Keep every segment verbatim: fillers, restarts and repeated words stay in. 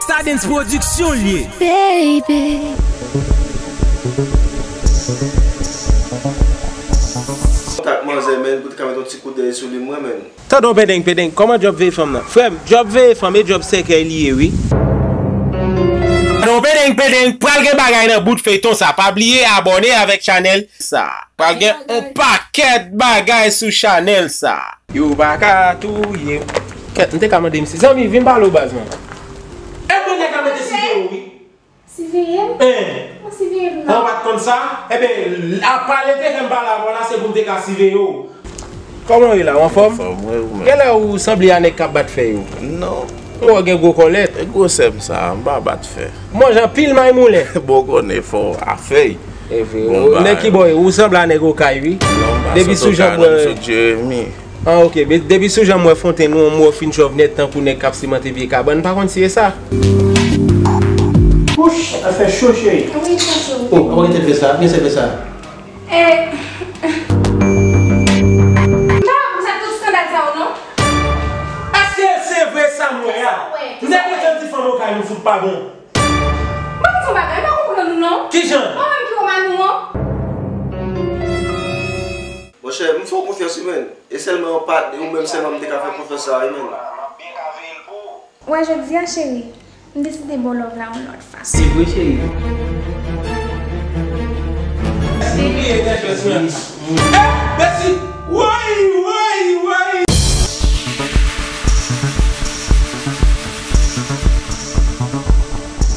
Stardens Production l ye. Baby. Kontak manzè, men, pou te ka met yon ti kout dèyè sou li, mwen menm. Tande yon pedeng, pedeng, kòman djòb veye fanm nan? Frè m, djòb veye fanm e djòb sèkèy li ye, wi. Tande yon pedeng, pedeng, pral gen bagay nan bout feyton sa. Pa bliye abòne avèk chanèl sa. Pral gen yon pakèt bagay sou chanèl sa. Yo pa ka touye m. Kèt, m te ka mande misye. Zanmi, vin pale w baz mwen. E pou nèg la mete siveye w, wi. Siveye m? Hein. Mwen siveye m nan. Bon, ou pa t konn sa? Enben, a pale te fè m pale avè w la, se pou m te ka siveye w. Kòman w ye la? Ou anfòm? Anfòm, wi, ou menm? Genlè ou sanble a nèg k ap bat fèy ou. Non. Ou gen gwo kòlèt. E gwosè m sa, m pa bat fè. Manje anpil may moulen. Bon, konnen fò a fèy. E vre. Bon, nèg ki bò, ou sanble a nèg Okay, wi. Non, m pa sot Okay, non, m sot Jeremi. Ah, ok. Be-, depi sou jan m wè fontenn ou, m wè w fin chòv nèt tankou nèg k ap simante vye kabann, m pa konn si e sa. Wouch, ap fè cho, cheri. Wi, fè cho. Oh, avan ki te fè sa, ap gen sèvè sa. Eh. M pa konn sa tout skandal sa yo, non. Èske se vre sa m wè a? Sa w wè? Nèg yo te di fanm Okay nou fout pa bon. Mwen di yon bagay, m pa konprann ou non. Kijan? Mwen menm ki wè Manou an. Monchè, m fè w konfyans wi, menn. E sèlman yon pa, ou menm sèlman m te ka fè konfyans sa wi, menn. Wè, jodi a, cheri, m deside ba w love la yon lòt fason. Se vre, cheri. Mèsi. Woy, woy, woy.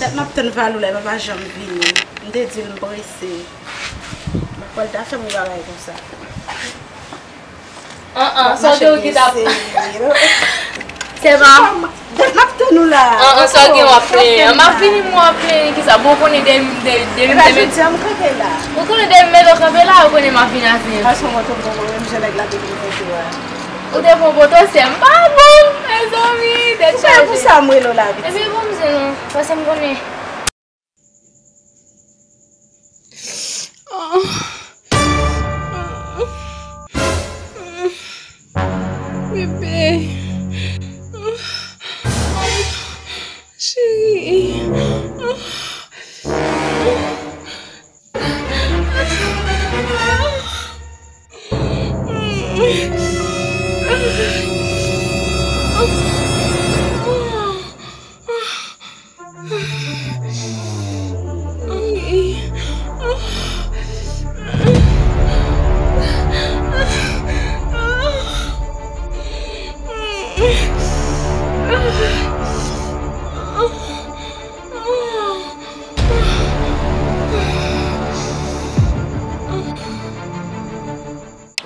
Dat m ap tann Valou la, e papa janm vini. M te di l m prese. Mwen kwè l ta fè m yon bagay konsa. An, an, sa w te ou ki t ap. Se pa. Dat m ap tann ou la. An, an, sa w gen w ap plenyen. M ap vini m w ap plenyen kisa? Bon, ou konnen depi, depi, depi m te met. Ou konnen depi m met w kanpe la, ou konnen m ap vin ase. Paske mwen tou bon, mwen menm jan nèg la te vin kontou a. Ou te pran poto sè m pa bon, mezanmi, tèt chaje. Pou sa m rele w la, pitit. Epi bon, m di nou, paske m konnen. Bebe. Cheri.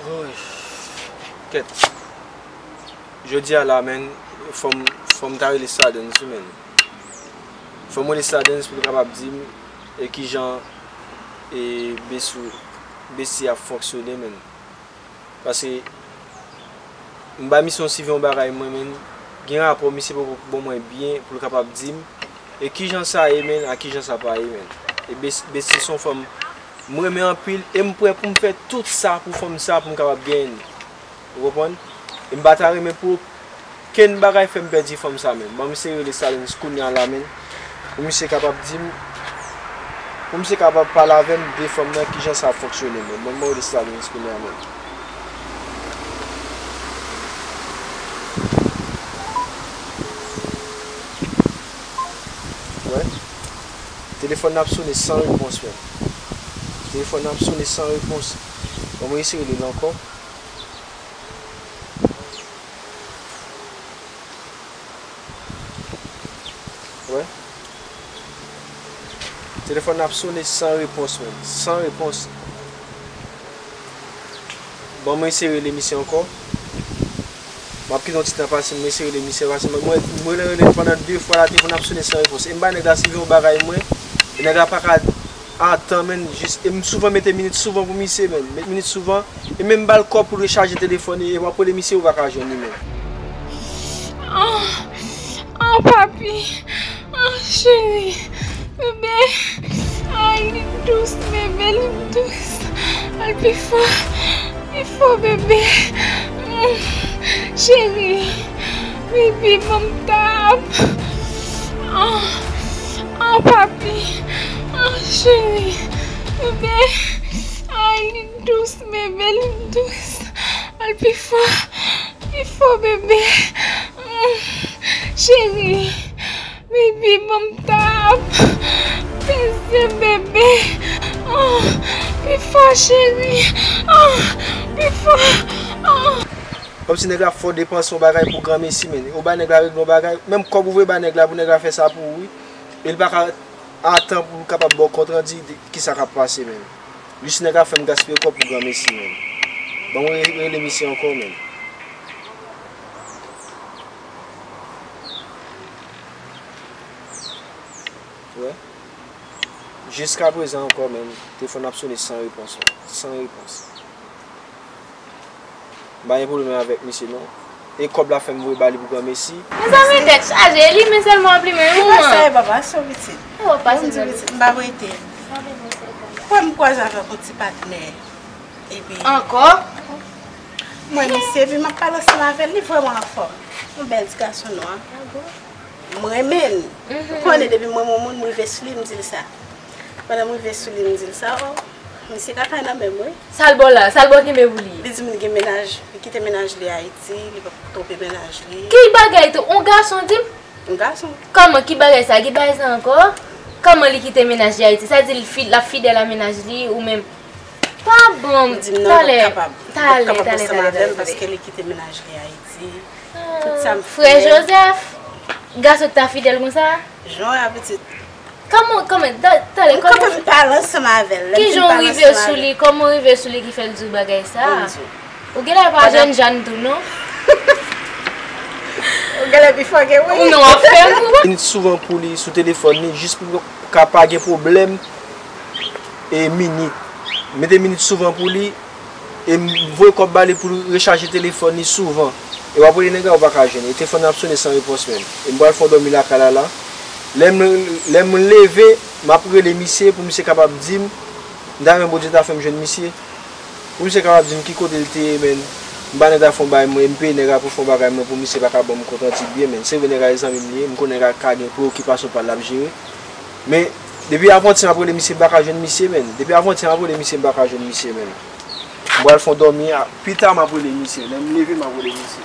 Woy. Kèt. Jodi a la, menn, fò m, fò m ta rele Stardens wi, menn. Fò m rele Stardens pou l kapab di m, e kijan, e, Besi, Besi ap fonksyone, menn. Paske m bay misye yon siveye yon bagay mwen, menn. Gen rapò misye poko ban mwen byen pou l kapab di m. E kijan sa ye, menn, a kijan sa pa ye, menn. E Bes-, Besi se yon fanm m renmen anpil e m prè pou m fè tout sa pou fanm sa pou m kapab genyen l. Ou konprann? E m pa ta renmen pou okenn bagay fè m pèdi fanm sa, menn. Ban m eseye rele Stardens kounye a la, menn. Pou misye kapab di m, pou misye kapab pale avè m de fanm nan, kijan sa ap fonksyone, menn. Ban m rele Stardens kounye a, menn. Wè. Telefòn nan ap sone san repons, menn. Telefòn nan ap sone san repons. Ban mwen eseye rele l ankò. Wè. Telefòn nan ap sone san repons, menn. San repons. Ban mwen eseye rele misye ankò. M ap kite yon ti tan pase, m eseye rele misye, pase mwen, mwen, mwen rele, rele pandan de fwa la, telefòn ap sone san repons. E m bay nèg la siveye yon bagay mwen, e nèg la pa ka antann, menn, jis, e m souvan mete minit souvan pou misye, menn, met minit souvan, e menm m ba l kòb pou l rechaje telefòn li, e m ap rele misye, ou pa ka jwenn li, menn. Ah, ah, papi. Ah, cheri, bebe. Ay, li dous, bebe, li dous. Al pi fò, pi fò, bebe. Mm, cheri, bebe, ban m tap. Ah, ah, papi. Ah, cheri. Bebe. Ay, li dous, bebe, li dous. Al pi fò. Pi fò, bebe. Mm. Cheri. Bebe, ban m tap. Peze, bebe. Ah, pi fò, cheri. Ah, pi fò. Ah. Kòmsi nèg la fò depanse yon bagay pou granmesi, men. Ou bay nèg la regle yon bagay. Menm kòb ou voye bay nèg la pou nèg la fè sa pou ou, wi. E li pa ka atan pou l kapab ba w kont randi de kisa k ap pase, men. Jis nèg la fè m gaspiye kòb pou granmesi, men. Ban mwen re- rele misye ankò, men. Wè. Jiskaprezan ankò, men. Telefòn ap sone san repons, wi. San repons. M pa gen pwoblèm avèk misye non. E kòb la fè m voye ba li pou granmesi. Mezanmi, tèt chaje, li men sèlman ap limen, wi, manman. Pase, papa, se yon pitit. Oh, pase, pitit, m pa rete. Kwè m kwaze avèk yon ti patnè. Epi ankò? Mwen, misye, epi m ap pale ansanm avè l, li vrèman anfòm. Yon bèl ti gason nwa. M renmen l. Ou konnen depi mwen, mwen, mwen, m rive sou li, m di l sa. Pandan m rive sou li, m di l sa, oh, misye ka fè nan men mwen. Sa l ba w la? Sa l ba w kenbe pou li? Li di m li gen mennaj, li kite mennaj li Ayiti, li pap twonpe mennaj li. Ki bagay tou? On gason di m? On gason. Kòman? Ki bagay sa? Ki bagay sa ankò? Kòman li kite mennaj li Ayiti? Sa di l fi- l ap fidèl a mennaj li ou menm? Pa bon. Li di m non, li pap kapab. Li pap kapab ansanm avè m paske li kite mennaj li Ayiti. Tout sa m fè. Frè Joseph, gason ki ta fidèl konsa? Jan w wè a pitit. Kòman, kòman, ta- talè, kòman? Mwen kanpe m pale ansanm avè l. Kijan w rive sou li? Kòman w rive sou li ki fè l di w bagay sa a? Ou genlè pa jènjan tou, non? Ou genlè pi fò ke mwen. Ou non, w ap fè m. Minit souvan pou li sou telefòn li, jis pou ka pa gen pwoblèm. E minit. Mete minit souvan pou li. E m voye kòb ba li pou l rechaje telefòn li souvan. E w ap rele nèg la, ou pa ka jwenn. E telefòn nan ap sone san repons menm. E m pral fè yon dòmi lakay la la. Lè m, lè m leve, m ap rele misye pou misye kapab di m. M ta renmen Bondye ta fè m jwenn misye. Pou misye kapab di m ki kote l te ye, men. M ba nèg la fè yon bagay mwen, m peye nèg la pou fè yon bagay mwen, pou misye pa ka ban m kont randi byen, men. Se vre nèg la e zanmi m li ye, m konnen nèg la ka gen preokipasyon pa l l ap jere. Men, depi avantyè m ap rele misye, m pa ka jwenn misye, men. Depi avantyè m ap rele misye, m pa ka jwenn misye, men. M pral fè yon dòmi, a, pita m ap rele misye. Lè m leve, m ap rele misye.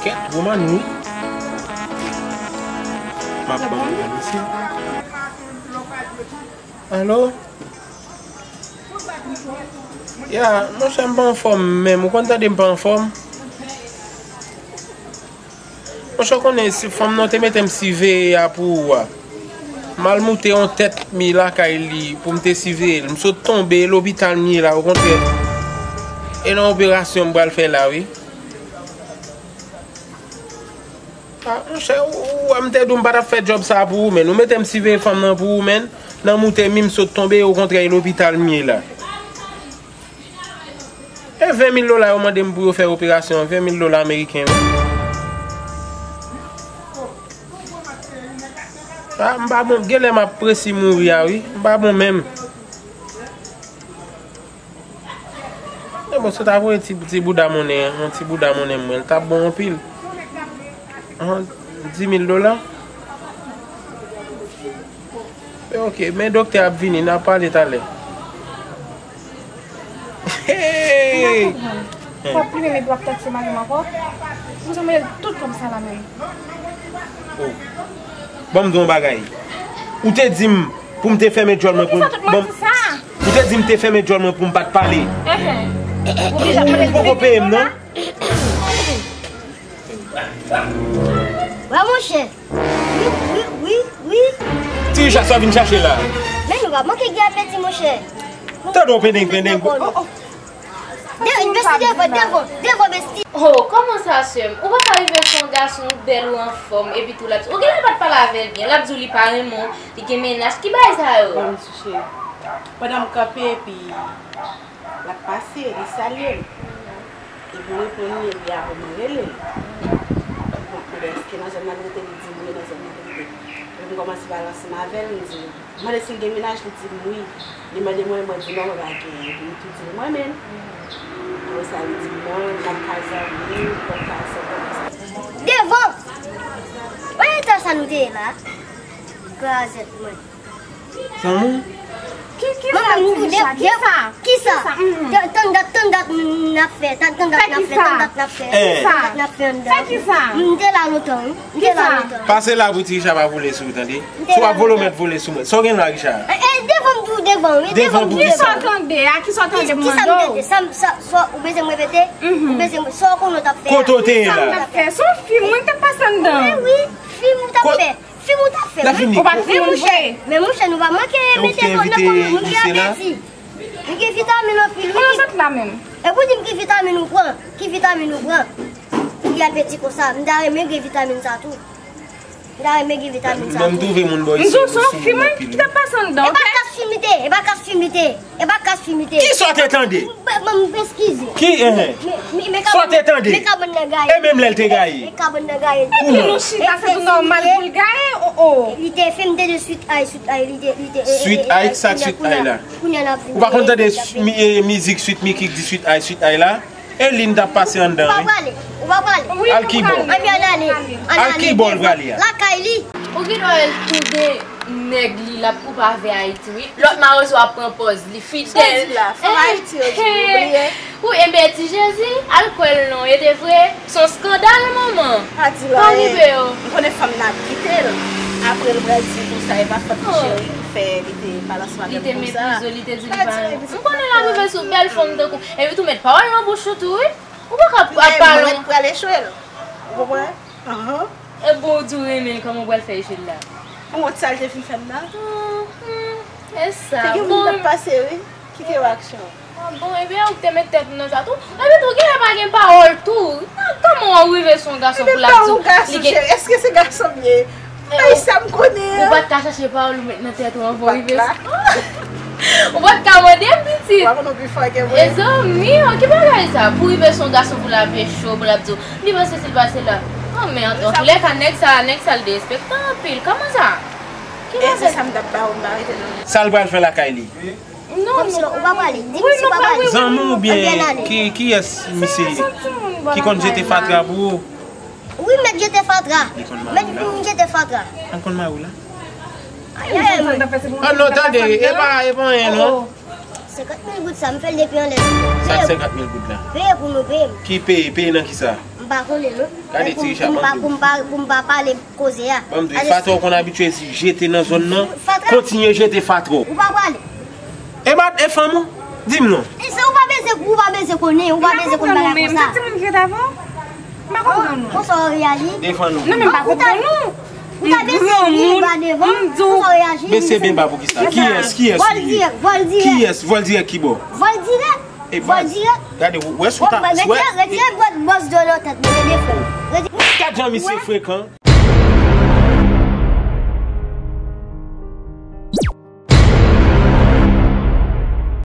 Kèt, gwo manmi wi. M ap ban misye. Alo? Ya, monchè, m pa anfòm menm. Ou konn tande m pa anfòm? Monchè, w konnen, si fanm nan te mete m siveye a pou ou a, m al moute yon tèt mi lakay li pou m te siveye l. M sot tonbe, e lopital m ye la, okontrè. E nan operasyon m pral fè la, wi. Ah, monchè, ou, ou wè m te di w m pa t ap fè djòb sa a pou ou, menn. Ou mete m siveye fanm nan pou ou, menn. Nan moute mi m sot tonbe, okontrè, e lopital m ye la. E ven mil dola yo mande m pou yo fè operasyon an, ven mil dola ameriken, wi. Ah, m pa bon, genlè m ap presi mouri a, wi. M pa bon menm. Men bon, si w ta voye ti, ti bouda monnen, yon ti bouda monnen mwen, l t ap bon anpil. Yon dis mil dola. Men oke, men doktè ap vini, n a pale talè. Hey! Mwen pa konprann. W ap plimen men w ap taksi mari m ankò? Ou bezwen mele tout kòb sa la menm. Oh. Ban m di w yon bagay. Ou te di m pou m te fèmen djòl mwen pou m. Poukisa tout moun di sa? Ou te di m te fèmen djòl mwen pou m pa t pale. Enhen. Ou poko peye m non. Wè monchè. Wi, wi, wi, wi. Ti Richa, sa w vin chache la? Men nou pa manke gen apeti monchè. Tande w pendeng, pendeng. Oh, oh. De, besti devan, devan, devan, besti. Oh, kòman sa, sè m? Ou pa ka rive sou yon gason, ou bèl, ou anfòm, epi tou l ap, ou genlè pa t pale avè l byen, l ap di w li pa renmen w, li gen mennaj, ki bagay sa yo? Bon, ti cheri, pandan m kanpe, epi l ap pase, li salye m. Epi m reponn li, epi apre mwen rele l. Bon, Èske nan zòn nan l rete? Li di m wi, nan zòn nan l rete. Epi m kòmanse pale ansanm avè l, m di, m mande si l gen mennaj, li di m wi. Li mande mwen, mwen di non, mwen pa genyen. Epi m tou di l mwen menm. Apre sa, li di m non, li pa ka zanmi, li pa ka sa, li pa ka sa. Devan! Wè eta sa nou te ye la? Krazèt mwen. Zanmi? Ki, ki sa, Ticha? Ki sa? Ki sa? Tann dat, tann dat n ap fè, tann dat n ap fè, tann dat n ap fè, tann dat n ap fè anndan. Fè ki sa? M te la lontan, wi. M te la lontan. Pase la pou Ticha pa vole sou ou, tande. Si w ap vole, w mèt vole sou mwen. Sa w gen la, Richard? E, e, devan m tou, devan, wi, devan m tou. Ki sa w tande a? Ki sa w tande m mande w? Ki sa m tande? Sa m, sa, sa, ou bezwen m repete? Ou bezwen m, sa w konnen w t ap fè a? Kote w te ye la? Ki sa m t ap fè? Se yon fim, wi, m t ap pase anndan. Wi, wi, fim ou t ap fè. Fim ou t ap fè, wi. Ou pa t fim vre. Men monchè, nou pa manke mete kò nan kò moun ki apeti. Ou gen vitamin anpil, wi. Kote w sot la menm? Epi w di m ki vitamin ou pran? Ki vitamin ou pran? Ou gen apeti konsa. M ta renmen gen vitamin sa tou. M ta renmen gen vitamin sa tou. Ban m twouve moun bò isit. M di w se yon fim ki t ap pase anndan, oke? E pa kas fim li te ye, e pa kas fim li te ye. E pa kas fim li te ye. Kisa w te tande? Ban m, ban m eskize. Ki, enhen? Sa w te tande? Men kabann nan gaye. E menm lè l te gaye? Men kabann nan gaye. Epi nou chita, se tou nòmal pou l gaye, o, o. Li te fè m te de swit ay, swit ay, li te, li te, e, e, e, swit ay, sa k swit ay la? Kounye a n ap vin. Ou pa konn tande mizik Sweet Micky k di swit ay, swit ay la? E li n t ap pase anndan, wi. Ou pa prale? Ou pa prale? Al kibò? Ebyen, ann ale. Ann ale. Al kibò l prale a? Lakay li. Ou gen dwa wè l toude nèg li, l ap koupe avè Ayiti, wi. Lòt mawozo ap pran pòz li fidèl. Sa w di la? Fanm Ayiti yo di, ou bliye? Ou enben ti Jezi, al kwè l non, e te vre? Se yon eskandal, manman. Pa di l anyen. M konnen fanm nan ap kite l. Apre l pral di konsa, e pa fòt li cheri ki fè li te pale ansanm avè m konsa. Li te meprize w, li te di li pa renmen w. M konnen l ap rive sou bèl fanm tankou. Epi tou met pawòl nan bouch ou tou, wi. Ou pa ka ap pale. Mwen mèt pral echwe l. Ou konprann? Ahan. E bon, ou di w renmen l, kòman w pral fè echwe l la? Ou wont sa l te fin fè m nan? Ahan. E sa. Te gen moun k ap pase, wi. Kite w aksyon. Ah bon, ebyen, ou te met tèt ou nan sa tou. Epi tou, genlè pa gen pawòl tou. Nan, kòman w rive sou yon gason pou l ap di w li gen... Èske se gason m ye? Ay, sa m konnen an. Ou pa t ka chache pawòl ou met nan tèt ou anvan w rive sou... Ou pa t ka mande m, pitit. Ou pa konn ou pi fò ke mwen. Mezanmi, oh, ki bagay sa? Pou rive sou yon gason pou l ap cho, pou l ap di w, li pa sesi, li pa sela. Oh, men an, antoulèka, nèg sa, nèg sa, l derespektan anpil. Kòman sa? Ki bagay sa? Sa m t ap ba ou, m pa rete nan... Sa l pral fè lakay li? Non, non. Ou pa prale. Di m si w pa prale. Zanmi w oubyen ki, kiyès misye ye? Ki konn jete fatra pou ou? Wi, mèt jete fatra. Li konn mari w la? Mèt jete fatra. An konn mari w la? Ay, ay, ay. Ah non, tande, e pa, e pa anyen non. Senkant mil goud sa, m fè l depi anlè. Sa k senkant mil goud la? Peye pou nou peye m. Ki peye? Peye nan kisa? M pa konnen non. Gade ti Richard, ban m di w. Pou m pa, pou m pa pale koze a. Ban m di w, fatra w konn abitye jete nan zòn nan. Fatra? Kontinye jete fatra w. Ou pa prale. E mat, e fanm ou? Di m non. E sa, ou pa bezwen, ou pa bezwen konnen, ou pa bezwen konn bagay konsa. M pa konprann ou menm. M pa konprann ou. Konsa w reyaji? Defann ou. Non, men m pa konprann ou. Ou ta bezwen vin ba devan, konsa w reyaji? Mesye byen ba pou kisa? Kiyès, kiyès ou ye? Vòl dirèk, vòl dirèk. Kiyès? Vòl dirèk ki bò? Vòl dirèk. E vòl dirèk. Gade, ou wè sou ta, wè. Retire, retire bòs dlo nan tèt, mesye defann. Gad jan misye frekan.